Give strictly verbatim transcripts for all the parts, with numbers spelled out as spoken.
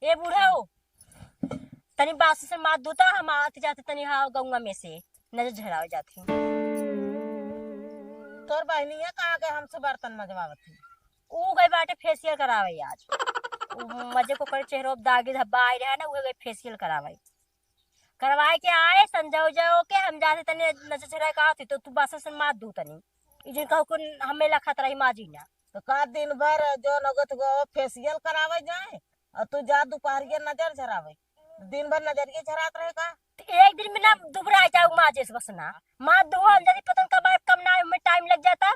ए बूढ़ऊ, तनी बासन से माज धूता, हम आत जात तनी हाँ गौवा में से नजर झरावे जात ही। तोर बहिनिया कहाँ गए हमसे बर्तन मजवावत ही? ऊ गई बाटे facial करावे आज। ऊ मजे को कर चेहरो दागी धब्बा आए रहा ना, ऊ गई facial करावे। करवाए के आए, संजय उजय के हम जाते तनी नजर झराए का होती, तो तू बासन से माज धू तनी। ई जिन कहू को हमें लखत रही माजी ना। तो का दिन भर जौन होगत गो facial करावे जाए, और तू जा दोपहरिया नजर झरावे, दिन भर नजरिया झरात रहे का? तो एक दिन में ना दुबरा जाऊ माजे से बस ना, माज धो हम जल्दी पतन कबाब कम ना में time लग जाता।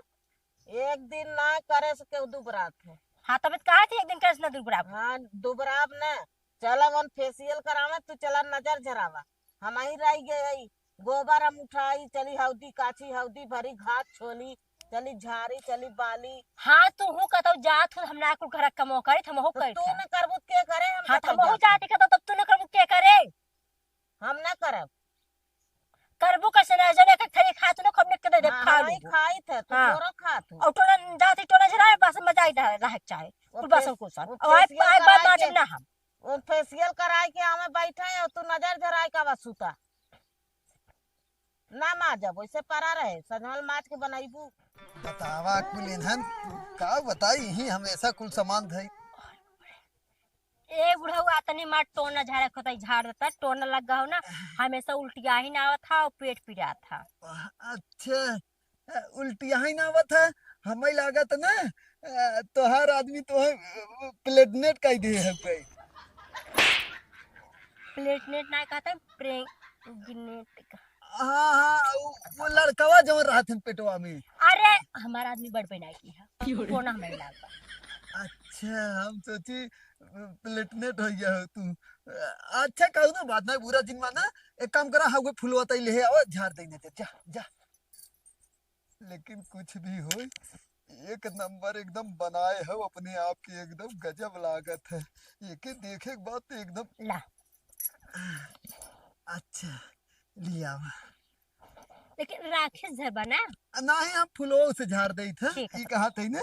एक दिन ना करे से केहू दुबरात है। हाँ, तब कहा थी एक दिन करे से ना दुबराब। हाँ, दुबराब ना। चला वन facial करावे, तू चला नजर झरावा। हम ही रह गए हई। गोबर हम उठाई, चली हौदी काछी, हौदी भरी घास छोली, चली झारी, चली बाली। हाँ, तू हूँ कतौ जात हो, हम ना कुल घर कमो करित, हम हो तो करित तू है। न करबू त के करे, हम हाँ, तो कतौ हम हो जात। जात कतौ, तब तू न करबू त के करे। हम ना करब। करबू कैसे ना, जने के खरी खात न, खब निक दे दे, हाँ, खा हाँ, ई लूबू। खाइत है, तू हाँ। थोड़ा खात हो। और टोला जात ही टोला झराए, बस मजा आई रह, रह के चाहे। वो कुल बसन फेस-, कुसन। वो और आई, facial आई बात कराए माजब के, ना हम। वो facial कराए के हमें बैठा है, और तू नजर झराए का बस सुता। ना माजब, वैसे परा रहे, सजमल माज के बनाइबू। बतावा कुल इन्हन, का बताई, यही हमेशा कुल सामान धई। ए बुढ़ऊ, आतनी मार टोना झारे खोता झाड़ देता, टोना लग गया हो ना, हमेशा उल्टिया ही ना आवत था और पेट पिरात था। अच्छा, उल्टिया ही ना आवत है, हमें लागत ना, तोहार आदमी तो है, प्लेटनेट कह दे है भाई। प्लेटनेट ना कहते, प्रेग्नेट का। हाँ, हाँ, वो, वो लड़कवा जवन रहत हन पेटवा में। अरे, हमारा आदमी बड़ बनाई की है। क्यों रे? कोना में लागल बा। अच्छा, हम सोची प्लेटनेट हो गया हो तू। अच्छा, कहू ना, बात नहीं, बुरा जिन माना। एक काम करा, हवे फुलवा तई ले आओ, झाड़ दे ना, जा, जा। लेकिन कुछ भी होई, एक नंबर एकदम बनाए हो अपने आप के, एकदम गजब लागत है। एके देखे के बाद तो एकदम ला। अच्छा, लियावा। लेकिन राखे से बना। आ, नाही, हम फुलवा से झाड़ देइत है। ठीक है। ई कहा थे ना,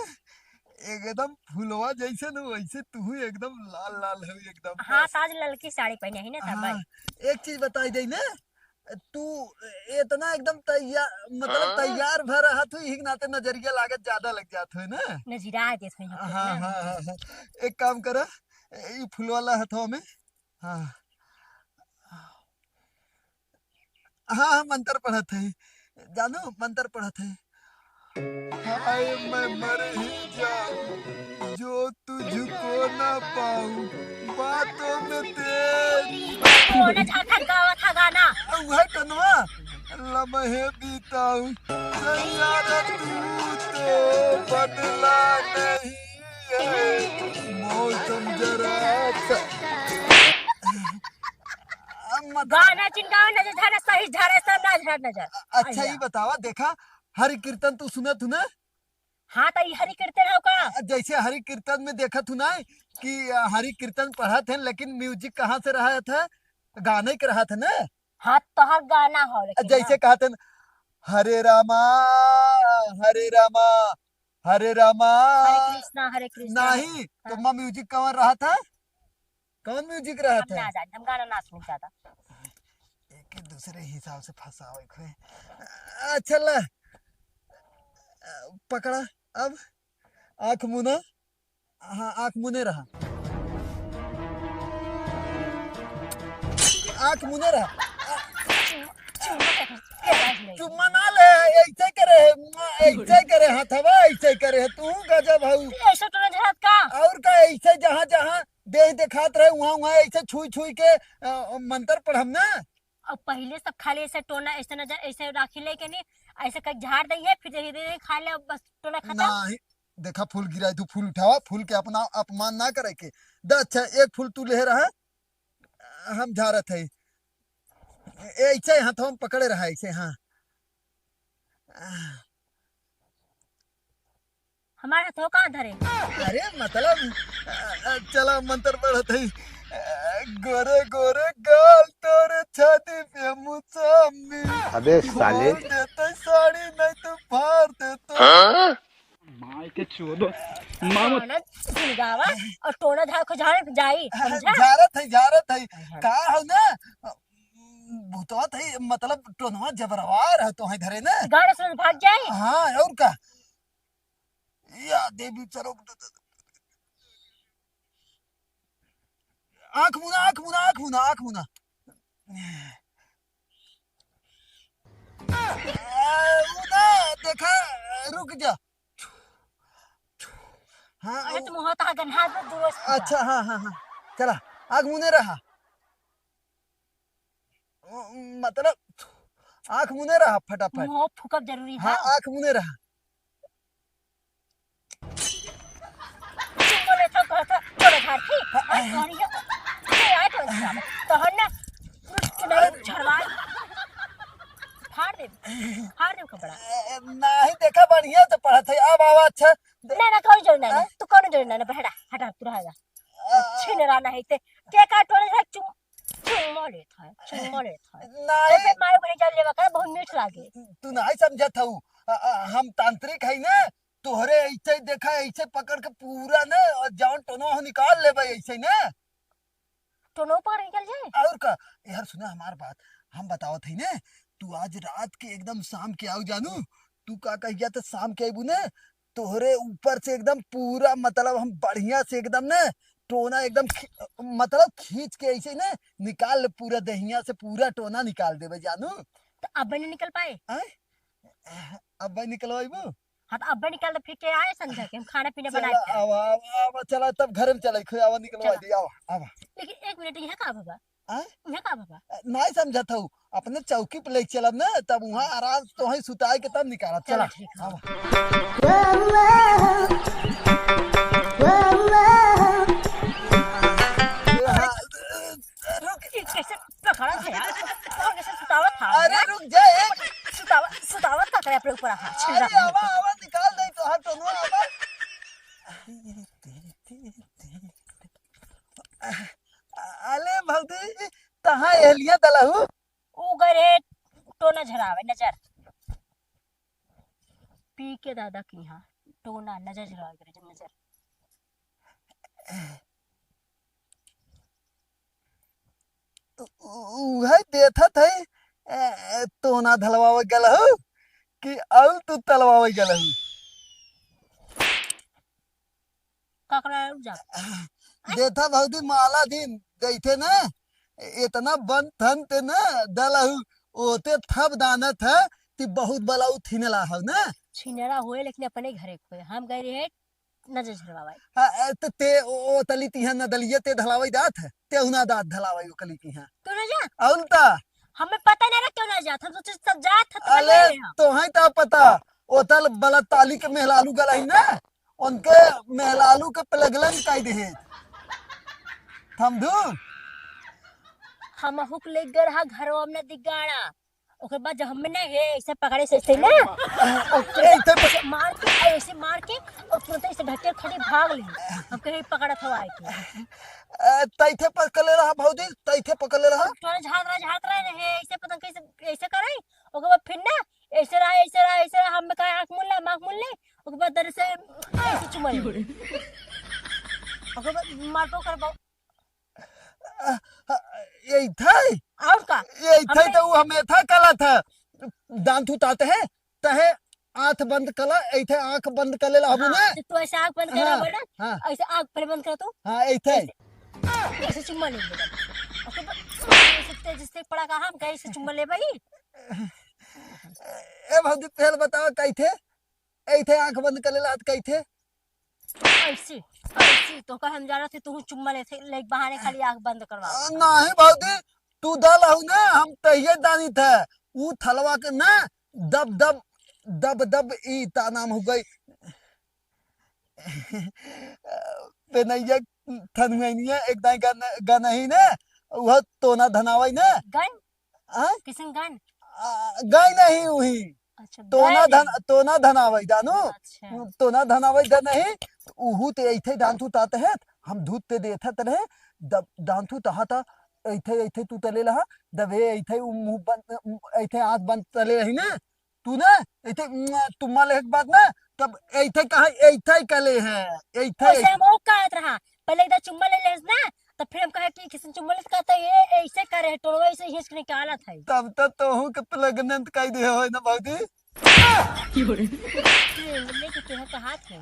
एकदम फुलवा जैसे न वैसे तू एकदम लाल लाल हो एकदम। हाँ, बस। आज ललकी साड़ी पहने है ना, तब हाँ, भाई। एक चीज बताई दे ना, तू इतना एकदम तैयार, मतलब हाँ? तैयार भर रहा तू, यही के नाते नजरिया लागत ज्यादा लग जात हो ना। नजरा देत हो हाँ, ना। हाँ, हाँ, हाँ। एक काम करा, ई फुलवा ला हथवा में। हाँ। हाँ, हाँ, मंत्र पढ़त है। जानू, मंत्र पढ़त है। हाय मैं मर ही जाऊं, जो तुझको ना पाऊं, बातों में तेरी। कौन झांखन गावा था गाना? वह टनवा, लम्हे बिताऊं, सैयारा तू तो बदला नहीं है, मौसम जरा सा। अब मत- गाना चिन गावा, नजर झारे, सही झारे, सब ना झार नजर। अच्छा, आइया। ई बतावा, देखा, हरि कीर्तन तू सुनत हूँ ना? हाँ, तो ई हरि कीर्तन हो का? जैसे हरि कीर्तन में देखत हूँ ना कि हरि कीर्तन पढ़त हैं, लेकिन music कहाँ से रहा था? गाने के रहा था ना? हाँ, तो हर गाना हो, लेकिन जैसे ना। कहत हैं, "हरे रामा, हरे रामा, हरे रामा।" हरे कृष्णा, हरे कृष्णा। नहीं, तो हाँ। माँ music कौन रहा था? कौन music रहा हम था? ना जाने, हम गाना ना सुनी ज्यादा। एक दूसरे हिसाब से फंसावे खोए। अच्छा ला, पकड़ा, अब आँख मुना। हाँ, आँख मुने रहा। आँख मुने रहा। चुम्मा ना ले, ऐसे करे है, ऐसे करे हथवा, ऐसे करे है, तू गजब हऊ। ऐसे तो नहीं रहत का? और का, ऐसे जहाँ जहाँ देह देखात रहे, वहाँ वहाँ ऐसे छुई छुई के, अ, मंत्र पढ़म ना। और पहिले सब खाली ऐसे टोना, ऐसे नजर, ऐसे राखी लेके नहीं, ऐसे कहीं झाड़ दइए, फिर धीरे धीरे खा ले, बस टोना खत्म। नहीं, देखा फूल गिराई, तू फूल उठावा, फूल के अपना अपमान ना करे के। द अच्छा, एक फूल तू ले रहा, हम झारत है। ऐसे हाथ हम पकड़े रहा, ऐसे, हाँ। हमार हथवा कहाँ धरे? अरे मतलब, अ, अ, चला मंत्र पढ़त हई। अ, गोरे गोरे गाल तोरे छाती पे मुसम्मी। अबे साले। खोल देते साड़ी नहीं तो फाड़ देते। हाँ? माई के चोदो, मामा। टोना झुलगावा और टोना झाड़ को झाड़ जाई, समझा? झारत है, झारत है। हाँ। का हो ना, भूतवा थे, मतलब, टोनवा जबरवार है तो है धरे ना। गाड़ा से भाग जाए। हाँ, और का? या देवी चलो। आँख मुना, आँख मुना, आँख मुना, आँख मुना। आ, उ ना, देखा, रुक जा। हाँ, अरे, उ तुम होता है गन्हा दो, दूर से अच्छा, हाँ, हाँ, हाँ। चला, आँख मुने रहा। मतलब, आँख मुने रहा फटाफट। मुँह फूकब जरूरी हाँ, है। आँख मुने रहा। चुम्मा लेत हो, कहत हो, चलो घर की। हाँ, हाँ। घर ही हो। ये आए तो अच्छा। तोहर ना, चुनाई झड़वा। फाड़ दे, फाड़ दे कपड़ा। ए, नाही देखा, बढ़िया से पढ़त है। अब आवा, अच्छा। ना, ना, कौन जोड़ना है? हाँ? तू कौन जोड़ना है? बहरा, हटा, तू रह जा। आ। छिनरा नहीं ते। के का टोले है, चुम-, चुम्मा लेत है, चुम्मा लेत है। नाही। तो फिर मारो बहन जान लेवा कर, बहुत मीठ लागे। तू नाही समझत हऊ। आ, आ, हम तांत्रिक है ना, तोहरे ऐसे देखा, ऐसे पकड़ के पूरा ना, और जौन टोनवा हो निकाल लेबे ऐसे ना। टोनवा पकड़ के निकल जाए? और का? यार सुना हमार बात, हम बतावत है ना, तू आज रात के एकदम शाम के आओ जानू, तू का कह गया तो शाम के आईबू ना, तोहरे ऊपर से एकदम पूरा, मतलब, हम बढ़िया से एकदम ना टोना एकदम खी-, मतलब, खींच के ऐसे ना निकाल ले, पूरा देहिया से पूरा टोना निकाल देबे जानू। तो अब नहीं निकल पाए? आय? अब भाई निकलवाइबू? हाँ, तो अब निकल तो फिर के आए संझा के, हम खाना पीना चला, बना के। आवा, आवा, आवा, चला, तब घर में चला, खुद आवा, निकलवा चला। दी, आवा, आवा। लेकिन एक मिनट, यहाँ का बाबा? आय? यहाँ का बाबा? नहीं समझत हूँ, अपने चौकी पे लेके चलब ना, तब वहाँ आराम से तोहई सुताए के तब निकालब। चला, चला, ठीक है। आवा। रुक। ई कैसे पकड़ा था यार? और कैसे सुतावत था? अरे रुक जा, एक सुतावत, सुतावत का करे अपने ऊपर हाथ छिल अरे रहा है। आवा, आवा, निकाल दे तो हाथ दोनों, आवा। अले भौजी, तहाँ एलिया दलहू? उ गए रहे टोना झरावे, नजर। पी के दादा की यहाँ टोना नजर झरावे गए रहे, नजर। उ-, उहे देखत है, ए, टोना धलवावे गल हो कि अउर तू तलवावे गल हो? का करे जा? देखा भौजी, माला दिन जैसे ना, इतना बन थन ते ना दलहू, ओते थप दानत है कि बहुत बलाऊ थिनला हो ना। छिनरा होए, लेकिन अपने घरे खोए। हम गए रहे नजर झरवावे। आ, आ, त ते ओ, ओ तली तिहा न दलिया ते धलावे जात है, ते हुना दात धलावे ओ कली तिहा। क्यों ना जा? अउल ता? हमें पता नहीं रहा क्यों ना जात, हम सोचे सब जात है, तो अले, नहीं रहे हम। तो है ता पता, ओ तल बला ताली के मेहलालू गलाई ना, उनके मेहलालू के प्लगलन काई दे है। थमधू। हम हुक ले गए रहा घरवा में दिगाड़ा। ओकर बाद जब हमें ना हे ऐसे पकड़े से, ऐसे ना, ए, ऐसे ऐसे मार के, ऐसे मार के, और तुरंत ऐसे ढकेल खड़ी भाग ली। हम कहे पकड़त हवा आए के। ए, तैथे पकड़ले रहा भौजी, तैथे पकड़ले रहा। और थोड़ा झाड़ रहा, झाड़ रहा रहे, ऐसे पता कैसे, ऐसे करे। ओकर बाद फिर ना, ऐसे रहा, ऐसे रहा, ऐसे रहा, हम कहा आँख मूंद ले, आँख मूंद ले। ओकर बाद दर से ऐसे चुमा ले। ओकर बाद मारबो करबो। अ, अ, यही था। और का? यही था। हमने तो वो हमें था कला था। दांत उताते हैं, तहे आँख बंद कला, ऐथे आँख बंद कर ले हाँ, ना। तो तू ऐसे आँख बंद कर हाँ, रहा ना? हाँ। ऐसे आँख पहले बंद कर तू। हाँ, ऐथे। ऐसे, ऐसे चुम्मा ले लेगा। और तो ऐसे तेज से पड़ा कहा, हम कहे ऐसे चुम्मा ले भाई। ए भौजी, पहले बताओ, कैथे? ऐथे आँख बंद कर ले, लात कैथे? ऐसी, ऐसी, तो कहे हम जाना थे, तू चुम्मा लेथे, ले बहाने खाली आँख बंद करवा। आ, नहीं भौजी, तू दल हऊ ना, हम तहिए दानी थे। ऊ थलवा के ना, दब दब, दब दब, ई ता नाम हो गई। पेनैया थनमैनिया एक दाई गन-, गनही ना, उह तोना धनावई ना। गन? हाँ? किसन गन? आ, गई नहीं उही। अच्छा, तोना गई धन-, नहीं। तोना धनावई दानू। अच्छा। तोना धनावई गनही, उहू ते ऐथे दांतू तात है, हम धूत ते देथत रहे, दब-, दांतू तहा ता, ऐथे, ऐथे तू तले रहा, दबे ऐथे उ मुंह बंद, ऐथे आँख बंद तले रही ना, तू ना, ऐथे तुम्मा लेके बाद ना, तब ऐथे कहा, ऐथे कले है, ऐथे। वैसे हम वो कहत रहा, पहले इधर चुम्मा ले लेस ना, तो फिर हम कहे कि किसी चुम्मा लेत कहता ये ऐसे करे है, टोड़वा ऐसे हिंच के निकालत है। तब तो तोहू के प्रेग्नेंट कह दे हो ना भौजी। प्रेग्नेंट के कहा थे,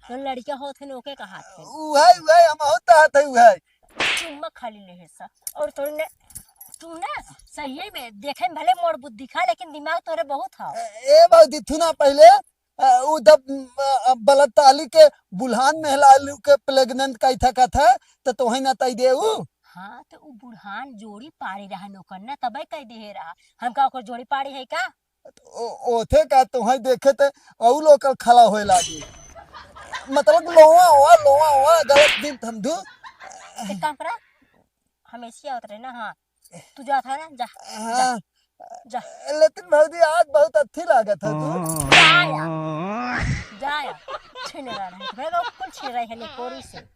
तो लड़कियां होत है, ओके कहा थे। उहे, उहे, हम होत है, उहे। चुम्मा खाली ले है सा, और तोरे ने, तू ना सही में देखे में भले मोर बुद्धि खा, लेकिन दिमाग तोरे बहुत हा। ए, ए भौजी, तू ना पहले, अ, उ जब, अ, बलताली के बुल्हान मेहलालू के प्रेग्नेंट कही था कथा, त तोहे ना तई दे उ। हाँ, तो उ बुढ़ान जोड़ी पारी रहा नौकर ना, तबे कह दे रहा। हम का ओकर जोड़ी पारी है का? ओ, ओथे का तोहे देखे ते अउ लोकल खड़ा होए लागे। मतलब लोवा हुआ, लोवा हुआ, गलत दिन थम दू। एक काम करा, हम ऐसे आवत रहे ना, हाँ, तू जात है ना, जा, जा, हाँ। जा। लेकिन भौजी, आज बहुत अच्छी लागत है तू। जा यार, जा यार, छीन रहा है, भाई, वो कुल छीन रही है, ले कोरी से।